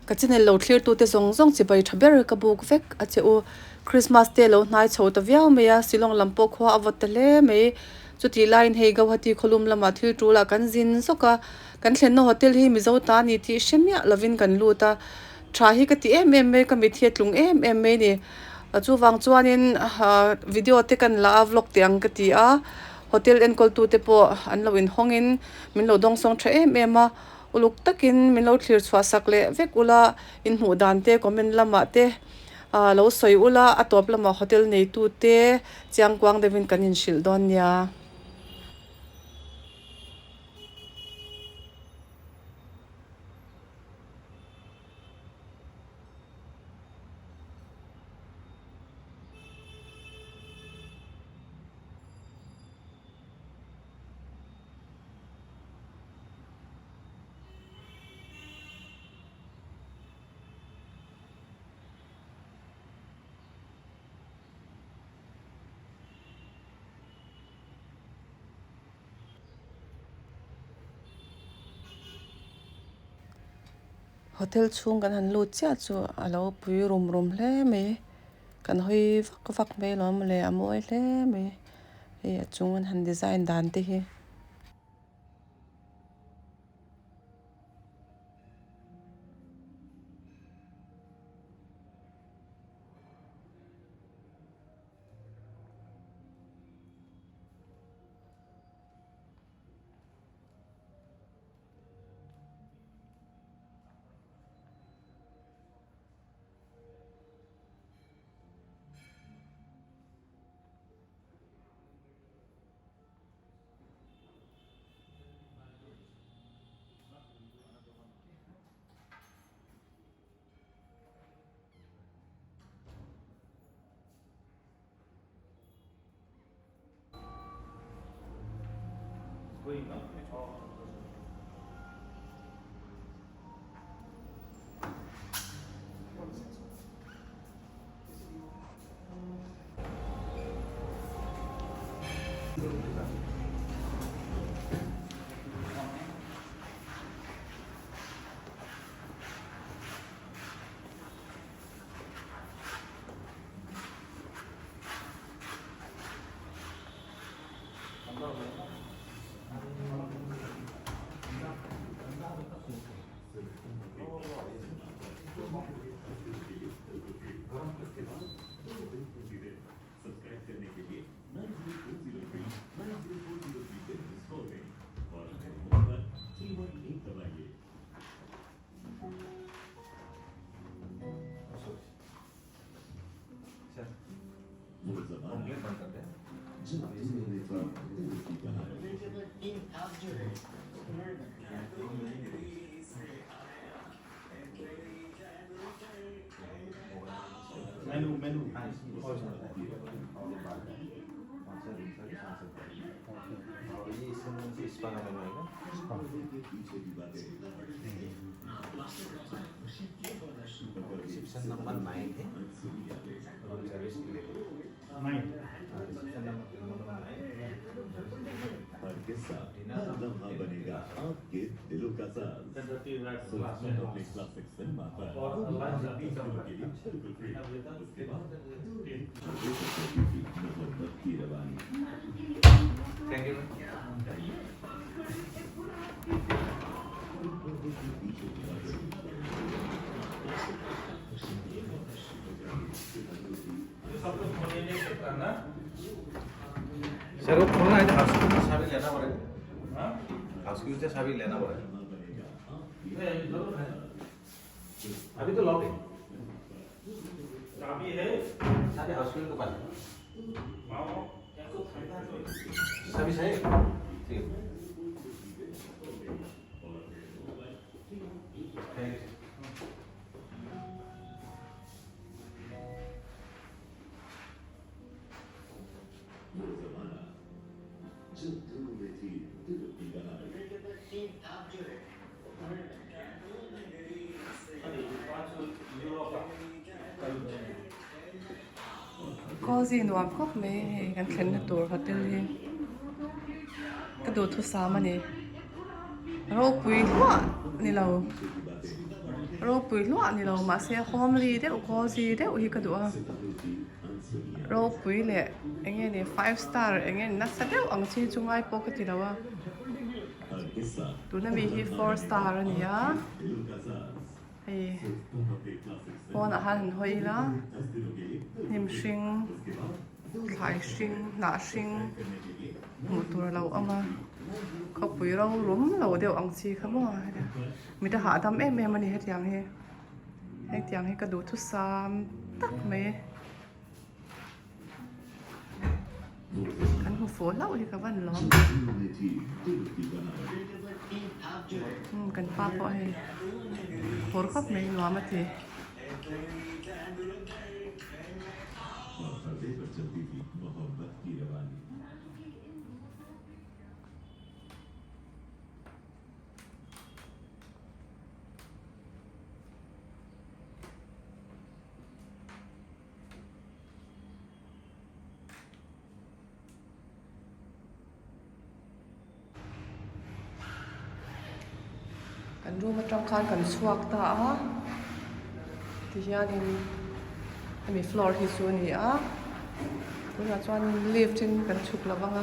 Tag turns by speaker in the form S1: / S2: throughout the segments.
S1: Ka channel lo thlir tute zawng zawng chibai tha ber ka buk vek a che u. Christmas te lo hnai chho ta viau mai a, Shillong lam pawh khua a vawt ta hle mai. Chutih laiin hei Gauhati khawlum lamah thil tul ah kan zin zawk a, kan thlenna hotel hi Mizo ta a ni tih hre miah lovin kan lut a. Tha hi ka ti em em mai, ka mit hi a tlung em em mai a ni. Chuvang chuanin video te kan la a, vlog teh ang ka ti a, hotel enkawl tute pawh an lo inhawngin min lo dawngsawng tha em em a. Uluk takin min lo thlir chhuah sak leh vek ula, in hmuh dan te comment lamah te lo sawi ula, a tawp lamah hotel neitu te chiangkuang deuhin kan inhrilh dawn nia. Hotel chhung kan han lut chiah chu a lo pui rum rum hle mai kan hawi vak vak mai alawm mawle a mawi hle mai hei a chung an han design dan te hi. Cozy nuam khawp mai hei kan thlenna tur hotel hi ka duhthusam a ni ropui hluah ni lo. Ropui hluah ni lo mahse homely deuh cozy deuh hi ka duh a ropui leh eng nge ni five star eng nge ni nasa deuh ang chi chu ngai pawh ka ti lo a tuna mi hi four star a ni a hei pawnah khan han hawi ila hnim hring thlai hring hnah hring hmuh tur a lo awm a khawpui ro rum lo deuh ang chi kha maw. Mi te hahdam em em a ni hetiang hi hetiang hi ka duhthusam tak mai kan hmu fuh hlauh hi ka van lawm umm kan pa pawh hei phur khawp mai nuam a ti. Kan room atang khan kan chhuak ta a tihianin hemi floor hi chu a ni a tunah chuanin lift in kan chhuk lo vang a.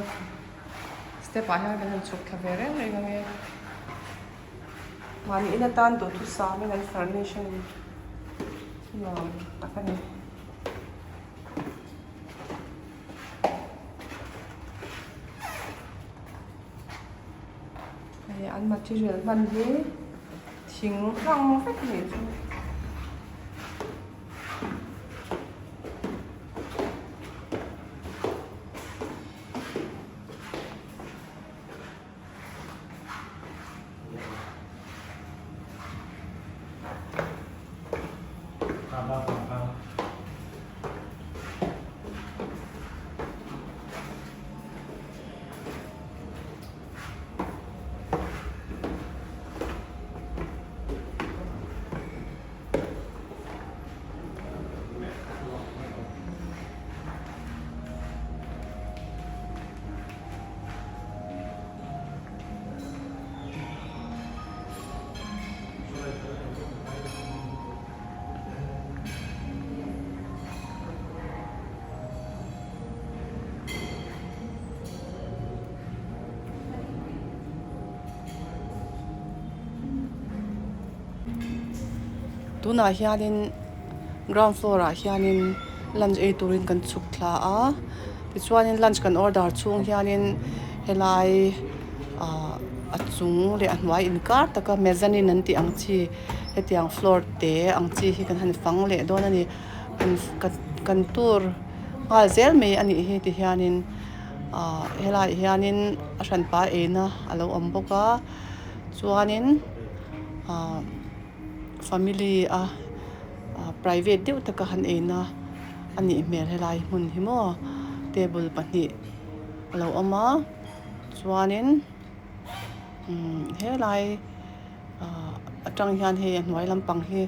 S1: Step ah hian kan han chhuk thla ve reng reng ange mahni in atan duhthusam in an furnish a ni nuam tak a ni. Hei an material hman hi thing hlang vek a nih chu. Tunah hianin ground floor ah hianin lunch ei turin kan chhuk thla a tichuanin lunch kan order chhung hianin helai ah a chung leh a hnuai inkar taka mezzanine an tih ang chi hetiang floor te ang chi hi kan han fang leh dawn a ni kan tour nghal zel mai a nih hi tihianin ah helaiah hianin a hranpa eina a lo awm bawk a chuanin ah. Family a private deuh taka han eina a nih hmel helai hmun hi maw table pahnih a lo awm a chuanin umm helai ah atang hian hei a hnuai lampang hi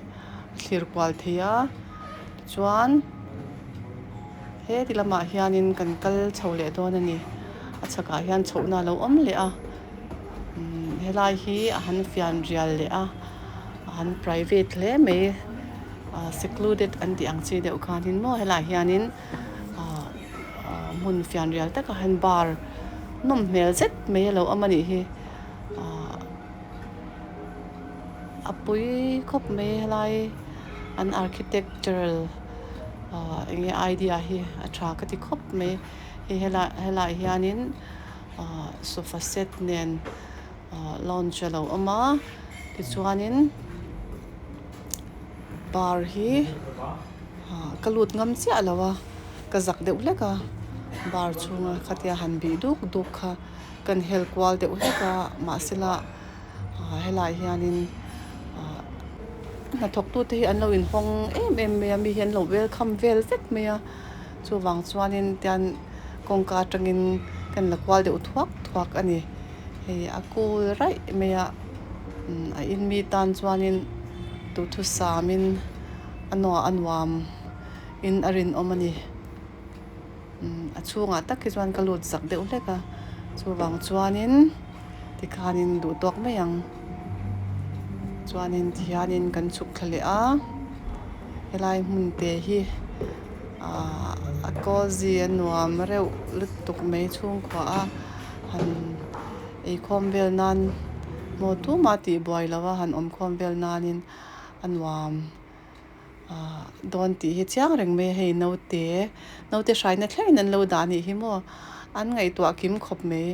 S1: a thlir kual thei a tichuan heti lamah hianin kan kal chho leh dawn a ni a chhakah hian chhohna a lo awm leh a. Helai hi a han fian rial leh a a han private hle mai ah secluded an tih ang chi deuh khanin maw helaiah hianin ah hmun fian rial takah hian bar nawm hmel zet mai a lo awm a nih hi ah a pui khawp mai helai an architectural ah eng nge idea hi a tha ka ti khawp mai hei helai helaiah hianin. Ahh sofa set nen ahh lounge a lo awm a tichuanin bar hi ahh ka lut ngam chiah lo a ka zak deuh hlek a bar chhunga khatia han bih duk duk kha kan hel kual deuh hlek a mahsela ahh helaiah hianin ahh hnathawk tute hi an lo inhawng em em mai a mi hi an lo welcome vel vek mai a. Chuvang chuanin tian kawngka atangin kan la kual deuh thuak thuak a ni. Hei a cool raih mai a, a in mi tan chuanin duhthusamin a nuah a nuam in a rinawm a ni. A chhungah tak hi chuan ka lut zak deuh hlek a, chuvang chuanin tikhanin duh tawk mai ang. Chuanin tihianin kan chhuk thla leh a helai hmun te hi ahh a cozy a nuam reuh lutuk mai chhungkua a han eikhawm vel nan maw tumah tih buai lo a han awm khawm vel nanin a nuam ahh dawn tih hi chiang reng mai a hei naute naute hraina thlengin an lo dah a nih hi maw an ngaihtuah kim khawp mai.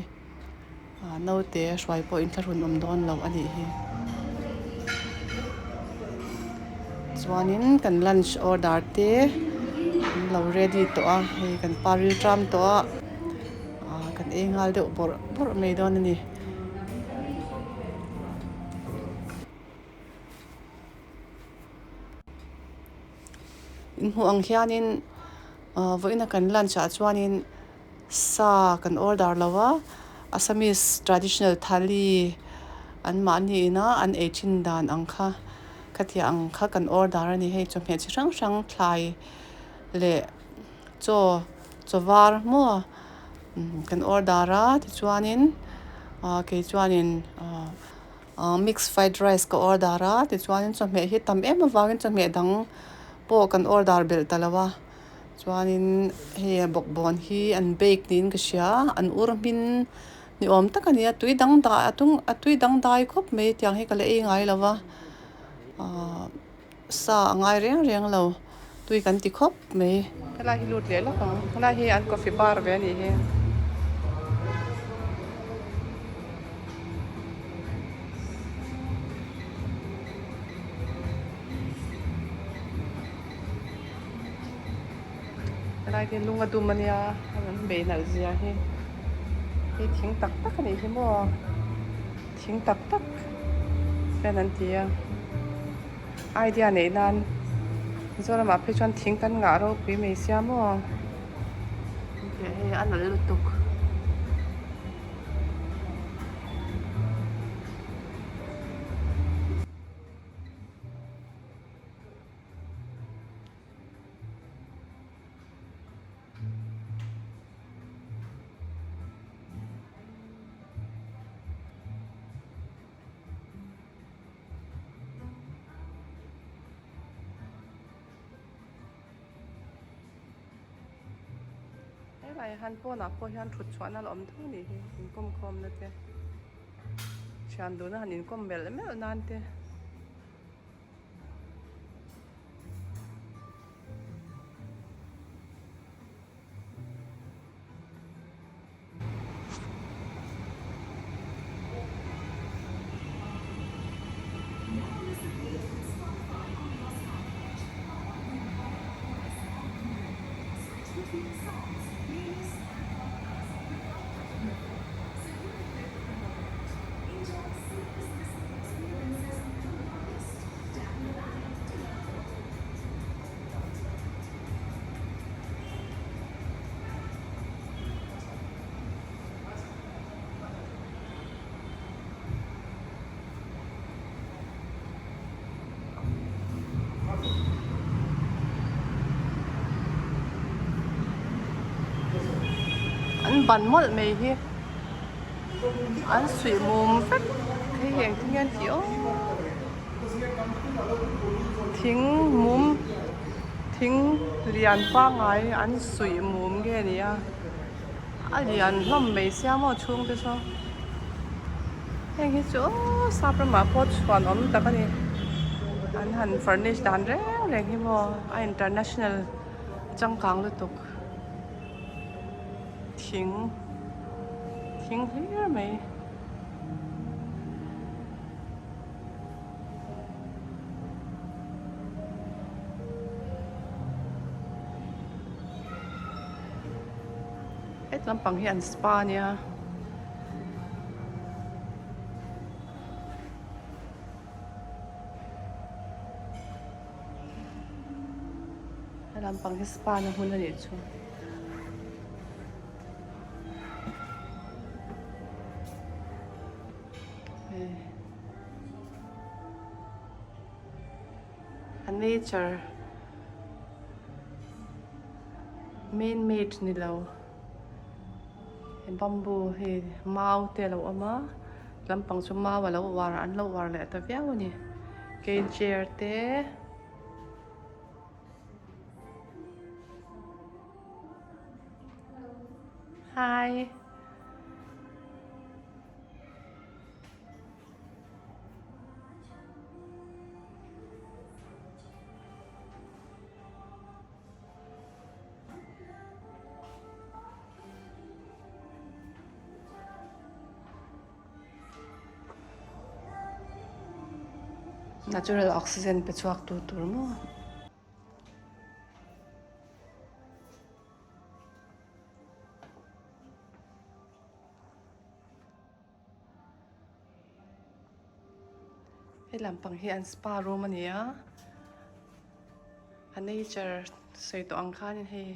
S1: Naute hruai pawh inthlahrun awm dawn lo a nih hi. Chuanin kan lunch order te an lo ready tawh a, hei kan pa rilṭam tawh a, ah kan ei nghal deuh bawrh bawrh mai dawn a ni. Inhmuh ang hianin ah vawiina kan lunch ah chuanin. Sa kan order lo a, Assamese traditional thali an mahni ina an ei thin dan ang kha khatiang ang kha kan order a ni. Hei chawhmeh chi hrang hrang thlai leh chaw chaw var maw kan order a tichuanin ah kei chuanin ah mix fried rice ka order a tichuanin chawhmeh hi tam em avangin chawhmeh dang pawh kan order belh ta lo a. Chuanin hei a bawkbawn hi an bake niin ka hria an ur hmin ni awm tak a ni a tui dang dah a tung a tui dang dai khawp mai tiang hi ka la ei ngai lo va ahh sa a ngai reng reng lo tui kan ti khawp mai. Helai hi lut leh lawk ang helai hi an coffee bar ve a nih hi. Helai hi lung a dum a nia a rawn bei nalh zia hi hei thing tak tak a nih hi maw thing tak tak hian an ti a idea neih nan Mizoram ah phei chuan thing kan ngah ropui mai sia maw hei a nalh lutuk. Helai han pawnah pawh hian thut chhuahna la awm tho a nih hi inkawm khawmna te thian duna han inkawm melh melh nan te. An ban mawlh mai hi an suih mum vek hei hi engtin nge an tih aw thing mum thing lian pangngai an suih mum nge ni a a lian hlawm mai sia maw chhung te saw heng hi chu aw sap ramah pawh chhuan awm tak a ni an han furnish dan reng reng hi maw a international changkang lutuk. Thing thing hlir mai. Het lampang hi an spa a nia. He lampang hi spa na hmun a nih chu. A nature man made ni lo bamboo hei mau te a lo awm a lampang chu mau a lo uar an lo uar leh ta viau a ni. Cane chair te. Hi. Natural oxygen pe chhuak tu tur maw. He lampang hi an spa room a ni a a nature sawi tawh ang khanin hei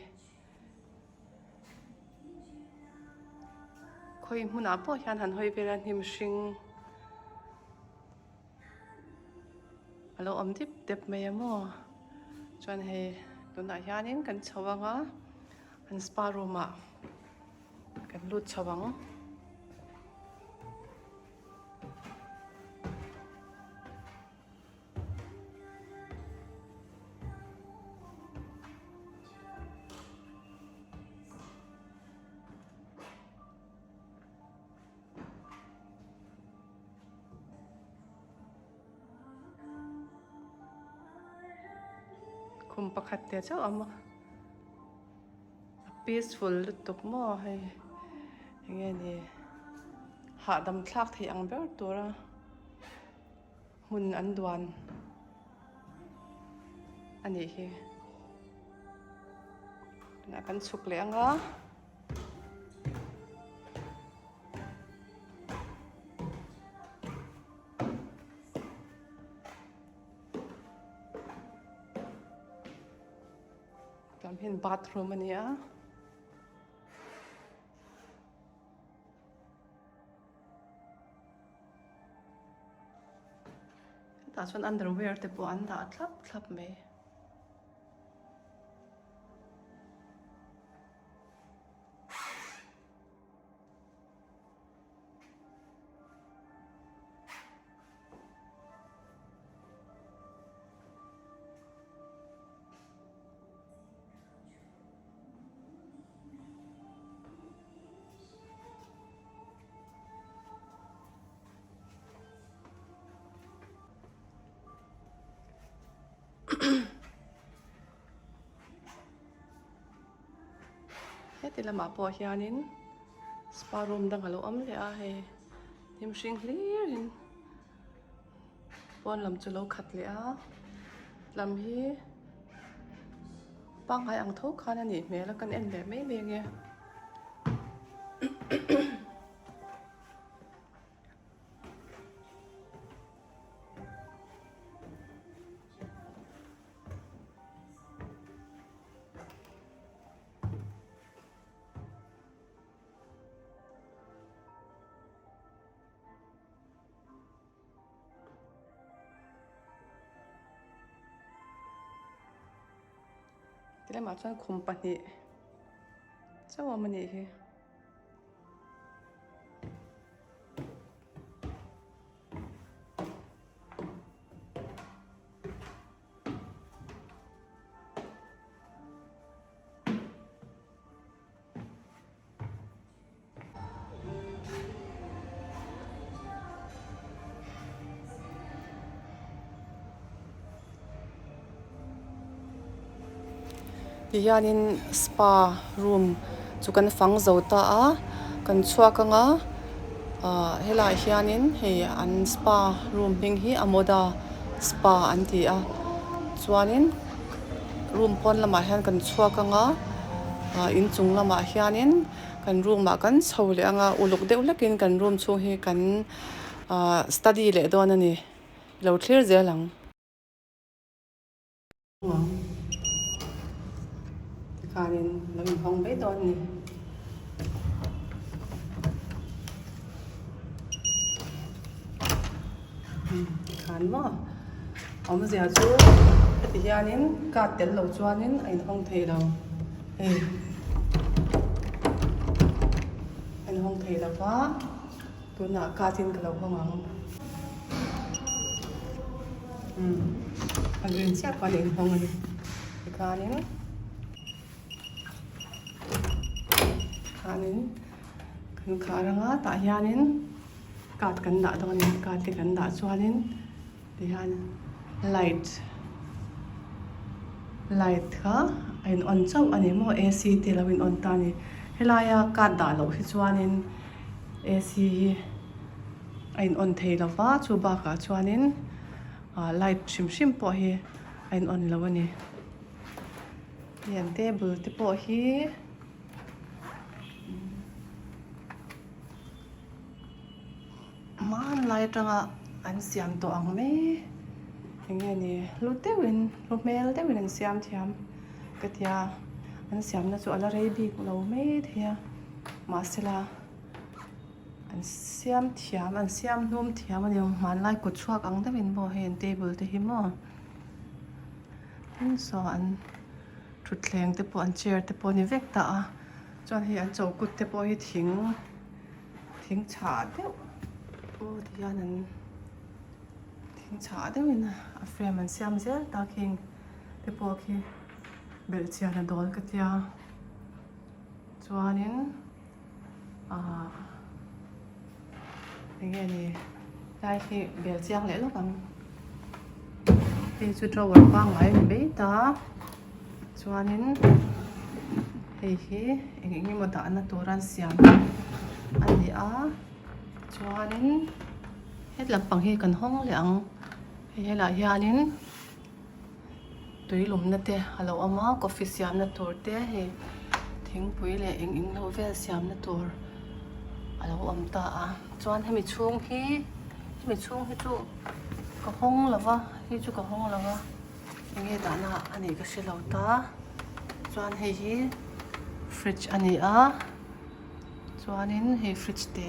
S1: khawi hmunah pawh hian han hawi vel a hnim hring a lo awm dip dep mai a maw chuan hei tunah hianin kan chho ang a an spa room ah kan lut chho ang. Khum pakhat te chauh a awm a a peaceful lutuk maw hei eng nge ni hahdam thlak theih ang ber tura hmun an duan a nih hi tunah kan chhuk leh ang a. Tam hian bathroom a ni a. Hetah chuan underwear te pawh an dah thlap thlap mai. Heti lamah pawh hianin spa room dang a lo awm leh a hei hnim hring hlir in pawn lam chu lo khat leh a lam hi pangngai ang tho khan a nih hmel a kan en leh mai mai ange. Ti lamah chuan khum pahnih chauh a awm a nih hi. Tihianin spa room chu kan fang zo ta a kan chhuak ang a ah helaiah hianin hei an spa room hming hi amoda spa an ti a chuanin room pawn lamah hian kan chhuak ang a ah inchung lamah hianin kan room ah kan chho leh ang a uluk deuh hlekin kan room chhung hi kan ah study leh dawn a ni lo thlir zel ang. Tikhanin lo inhawng mai dawn a ni. Tikhan maw awmzia chu heti hianin card tel lo chuanin a inhawng thei lo hei a inhawng thei lo va tunah card in ka lo hawng ang. Umm a green chiah khan a inhawng a ni tikhanin tikhanin kan khar anga tah hianin card kan dah dawn a ni card te kan dah chuanin tihian light light kha a in on chauh a ni maw A_C te alo in on ta a ni helaia card dah loh hi chuanin A_C hi. a in on thei lo va chu bakah chuanin ah light hrim hrim pawh hi a in on lo a ni hei an table te pawh hi hmanlai atanga an siam tawh ang mai eng nge ni hlu deuhin hlu hmel deuhin an siam thiam ka tia an siamna chu a la rei bik lo mai thei a mahsela. An siam thiam an siam hlum thiam a ni ang hmanlai kut chhuak ang deuhin maw hei an table te hi maw tin saw an thutthleng te pawh an chair te pawh a ni vek ta a chuan hei an chokut te pawh hi thing thing chhah deuh aw ti hian an thing chhah deuhin a frame an siam zel ta khing te pawh khi belhchian a dawl ka tia chuanin. Ahh enge ni lai hi bel chiang leh lawk ang hei chu drawer pangngai a ni mai ta chuanin hei hi eng eng emaw dahna tur an siam a ni a chuanin het lampang hi kan hawng leh ang hei helaiah hianin tui lumna te a lo awm a coffee siamna tur te hei thingpui leh eng eng lo vel siamna tur a lo awm ta a chuan hemi chhung hi hemi chhung hi chu ka hawng lo va hei chu ka hawng lo va eng nge dahna a nih ka hre lo ta chuan hei hi fridge a ni a chuanin hei fridge te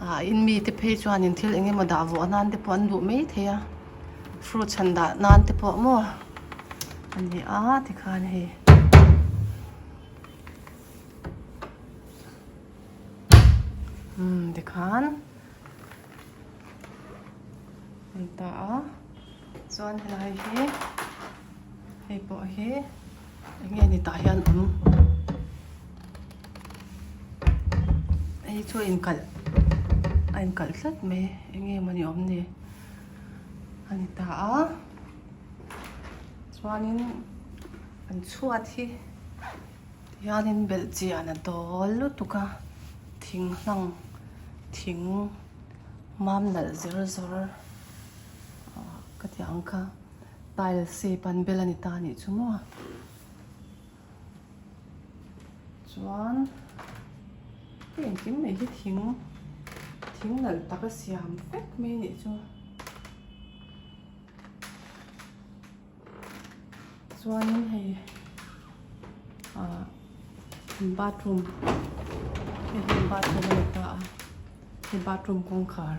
S1: ah in mite phei chuanin thil eng emaw dah vawh nan te pawh an duh maithei a. Fruits han dah nan te pawh maw a ni a tikhan hei umm tikhan an ta a chuan helai hi hei pawh hi eng nge ni tah hian awm hei chu a inkalh a inkalh tlat mai eng nge mawni awm ni. A ni ta a chuanin an chhuat hi tihianin belh chian a dawl lutuk a thing hlang thing mam nalh zer zawr ah ka tih ang kha tiles shape an bel a ni ta a nih chu maw. Chuan hei engkim mai hi thing thing nalh tak a siam vek mai a nih chu. Chuanin hei ah bathroom hei hi bathroom a ni ta a hei bathroom kawngkhar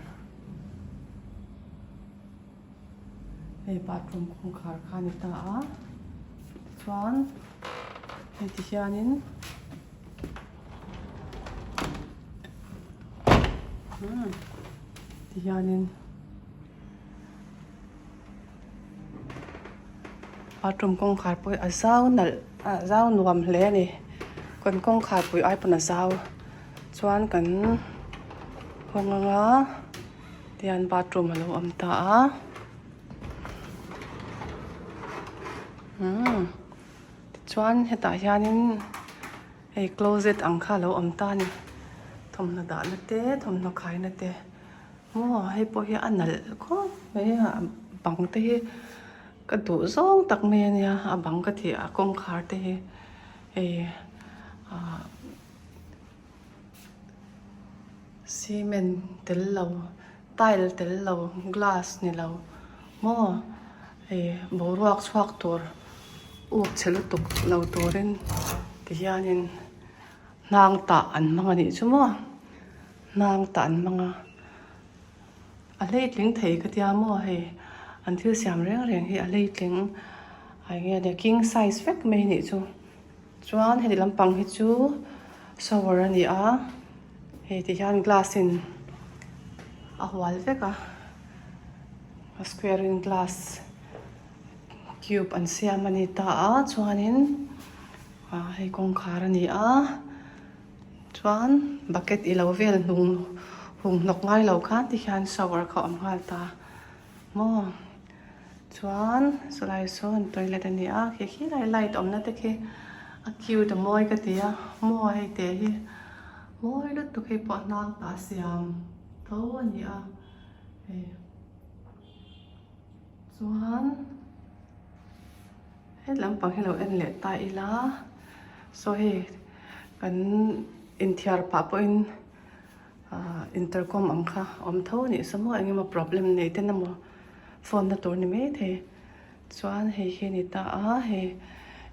S1: hei bathroom kawngkhar kha a ni ta a tichuan hei ti hianin umm ti hianin bathroom kawngkhar pawh hi a zau nalh a zau nuam hle a ni kan kawngkhar pui ai pawn a zau chuan kan hawng anga. Tihian bathroom a lo awm ta a umm tichuan hetah hianin hei closet ang kha a lo awm ta a ni thawmhnaw dahna te thawmhnaw khaina te maw hei pawh hi a nalh khawp mai a bang te hi ka duh zawng tak mai a nia a bang ka tih a kawngkhar te hi hei ah. Cement tel lo tile tel lo glass ni lo maw hei boruak chhuak tur uk chhe lutuk lo turin tihianin hnang tah an hmang a nih chu maw hnang tah an hmang a a hleitling thei ka tia maw hei an thil siam reng reng hi a hleitling a eng nge king size vek mai a nih chu. Chuan heti lampang hi chu shower a ni a hei ti hian glass in a hual vek a. A square in glass cube an siam a ni ta a chuanin ah hei kawngkhar a ni a chuan bucket ilo vel hnung hung hnawk ngai lo khan tikhian shower kha a awm nghal ta maw chuan sawlai sawn toilet a ni a khi khilai light awmna te khi a cute a mawi ka ti a maw hei te hi mawi lutuk hei pawh hnang tah siam tho a ni a. Hei chuan he lampang hi lo en leh ta ila saw hei kan inthiar pah pawhin ahh intercom ang kha a awm tho a nih saw maw eng emaw problem nei ten emaw phone na tur ni maithei chuan hei hi a ni ta a hei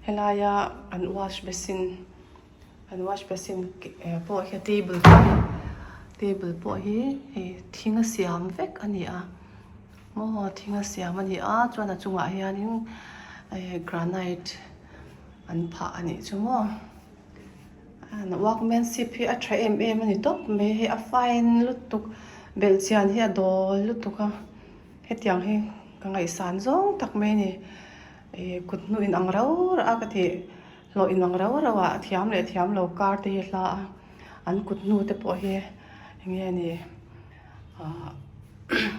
S1: helaia an wash basin. An wash basin pawh hi table table pawh hi hei thing a siam vek a ni a maw thing a siam a ni a chuan a chungah hianin granite an phah a nih chu maw workmanship hi a tha em em a ni tawp mai hei a fine lutuk belhchian hi a dawl lutuk a hetiang hi ka ngaihsan zawng tak mai a ni ih kut hnu in ang rau rau a ka tih. Hlawh inang rau rau ah thiam leh thiam lo kar te hi hla a an kut hnu te pawh hi eng nge ni ah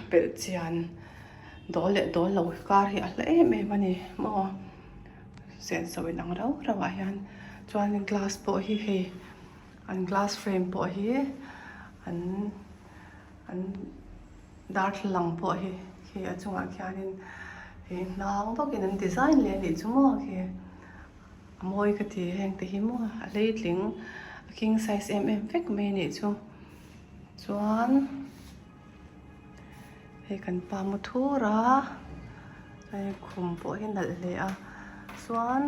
S1: pelh chian dawl leh dawl lo kar hi a hla em em a ni maw senso inang rau rau ah hian chuan glass pawh hi hei an glass frame pawh hi an an darthlalang pawh hi khi a chungah khianin ih hnang bawkin an design leh a nih chu maw khi a mawi ka ti heng te hi maw a hleitling a king size em em vek mai a nih chu chuan hei kan pa mu thur a hei khum pawh hi nalh hle a chuan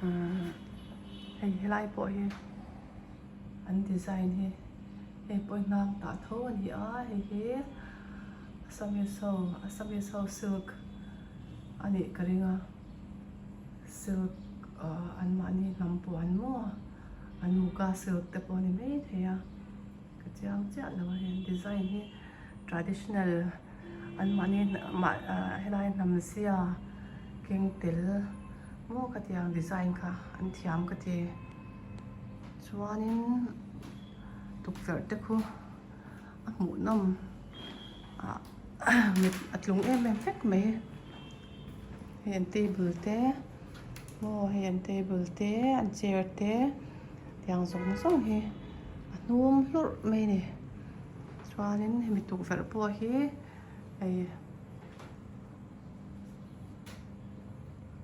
S1: umm hei helai pawh hi. An design hi hei pawh hi hnang tah tho a ni a hei hi Assamese ho Assamese ho silk a nih ka ring a silk ah an mahni hnam puan maw an muka silk te pawh a ni maithei a ka chiang chiah lo a hei an design hi traditional an mahni helai hnam zia keng tel maw khatiang design kha an thiam ka ti. Chuanin tukverh te khu a hmuh nawm ah mit a tlung em em vek mai hei an table te maw hei an table te an chair te tiang zawng zawng hi a hnum hlurh mai a ni chuanin hemi tukverh pawh hi hei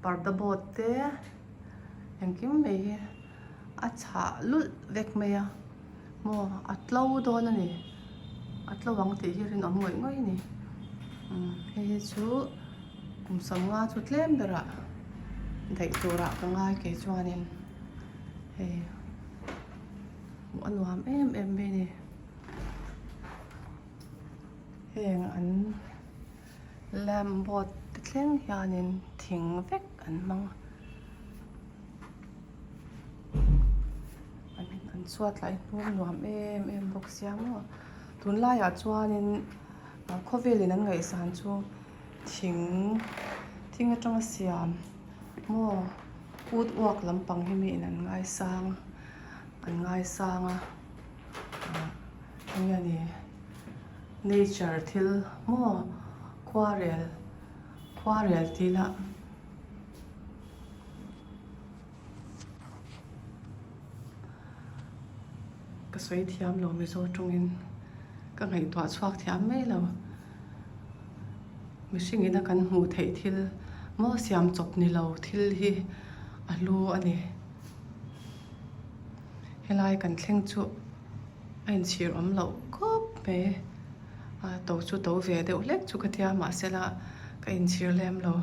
S1: parda board te engkim mai hi a chhah lulh vek mai a maw a tlo dawn a ni a tlo ang tih hi rinawm ngawih ngawih a ni umm hei hi chu kum sawmnga chu tlem berah daih turah ka ngai kei chuanin hei hmuh a nuam em em mai a ni heng an lamp board te thleng hianin thing vek an hmang a. An chhuat lah hi hnung nuam em em bawk sia maw tunlaiah chuanin khawvelin an ngaihsan chu thing thing atanga siam maw wood work lampang hi miin an ngaisang an ngaisang a ah eng nge ni nature thil maw khuarel khuarel tih lah. Ka sawi thiam lo Mizo tawngin ka ngaihtuah chhuak thiam mai lo. Mihring ina kan hmuh theih thil maw siam chawp ni lo thil hi a hlu a ni. Helai kan thleng chu a inchhir awm loh khawp mai. A to chu to ve deuh hlek chu ka tia mahsela ka inchhir lem lo.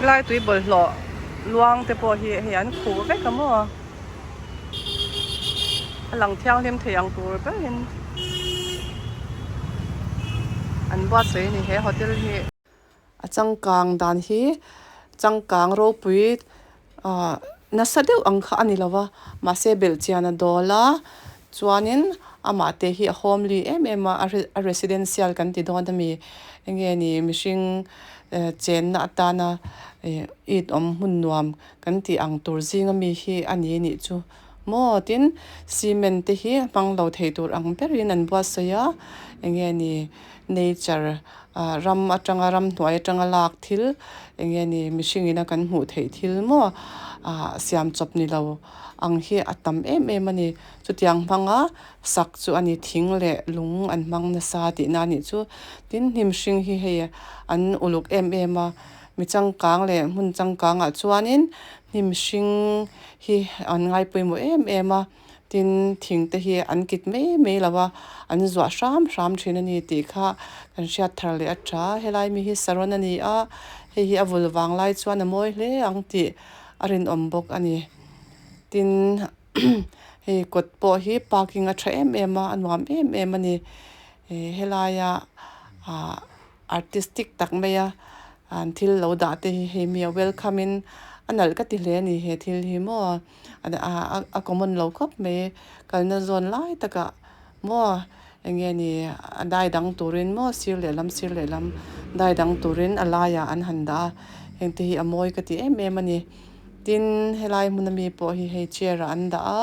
S1: Helai tui bawlhhlawh luang te pawh hi hei an khuh vek a maw a lang thianghlim thei ang tur berin an buatsaih a ni he hotel hi. A changkang dan hi changkang ropui ah nasa deuh ang kha a ni lo va mahse belhchian a dawl a chuanin amah te hi a homely em em a a residential kan ti dawn a mi eng nge ni mihring eh chenna atana eh it awm hmun nuam kan tih ang tur zinga mi hi a ni anih chu maw tin cement te hi hmang lo thei tur ang berin an buatsaih a eng nge ni nature ah ram atanga ramhnuai atanga lak thil eng nge ni mihring ina kan hmuh theih thil maw ah siam chawp ni lo ang hi a tam em em a ni chutiang hmanga sak chu a ni thing leh lung an hmang nasa tihna a nih chu tin hnim hring hi hei an uluk em em a mi changkang leh hmun changkangah chuanin hnim hring hi an ngai pawimawh em em a. Tin, thing te hi an kit mai mai lo a, an zuah hram hram thin a ni tih kha kan hriat thar leh a tha. Helai mi hi saron a ni a, hei hi a vul vang lai chuan a mawi hle ang tih a rinawm bawk a ni. Tin, hei kawt pawh hi parking a tha em em a, a nuam em em a ni. Helaia ah artistic tak maia an thil lo dah te hi hei mi a welcome in a nalh ka ti hle a ni he thil hi maw. A common lo khawp mai kalna zawn lai takah maw eng nge ni a dai dang turin maw sir lehlam sir lehlam dai dang turin a laiah an han dah a heng te hi a mawi ka ti em em a ni tin helai hmun ami pawh hi hei chair ah an dah a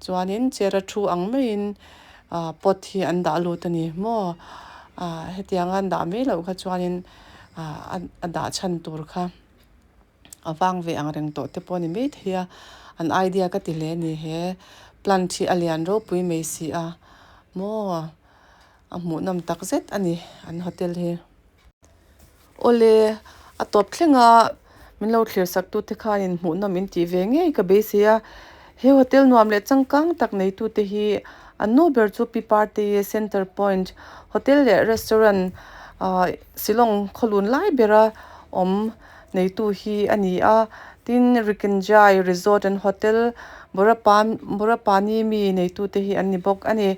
S1: chuanin chair a thu ang maiin ah pot hi an dah lut a ni maw ah hetianga an dah mai loh kha chuanin ah a dah chhan tur kha. A vang ve ang reng tawh te pawh a ni maithei a an idea ka ti hle a ni he plant hi a lian ropui mai si a maw a hmuhnawm tak zet a ni an hotel hi. Awle a tawp thleng a min lo thlir sak tu te khanin hmuhnawm in tih ve ngei ka beisei a he hotel nuam leh changkang tak nei tu te hi an nu ber chu pi party centre point hotel leh restaurant ah shillong khawlun lai bera awm. Neitu hi a ni a, tin Rikenjai Resort and Hotel Borapan Borapani mi neitute hi an ni bawk a ni.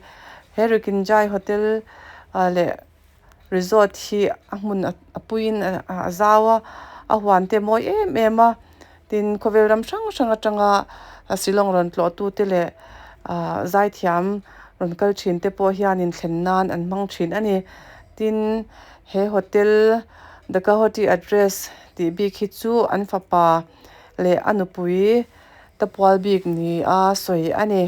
S1: He Rikenjai Hotel ah leh Resort hi a hmun a puiin a zau a, a huan te a mawi em em a, tin khawvel ram hrang hrang atanga Shillong rawn tlawh tute leh ah zaithiam rawn kal thin te pawh hianin thlen nan an hmang thin a ni. Tin he hotel The Guwahati address tih bik hi chu an fapa leh a nupui ta pual bik ni a sawi a ni.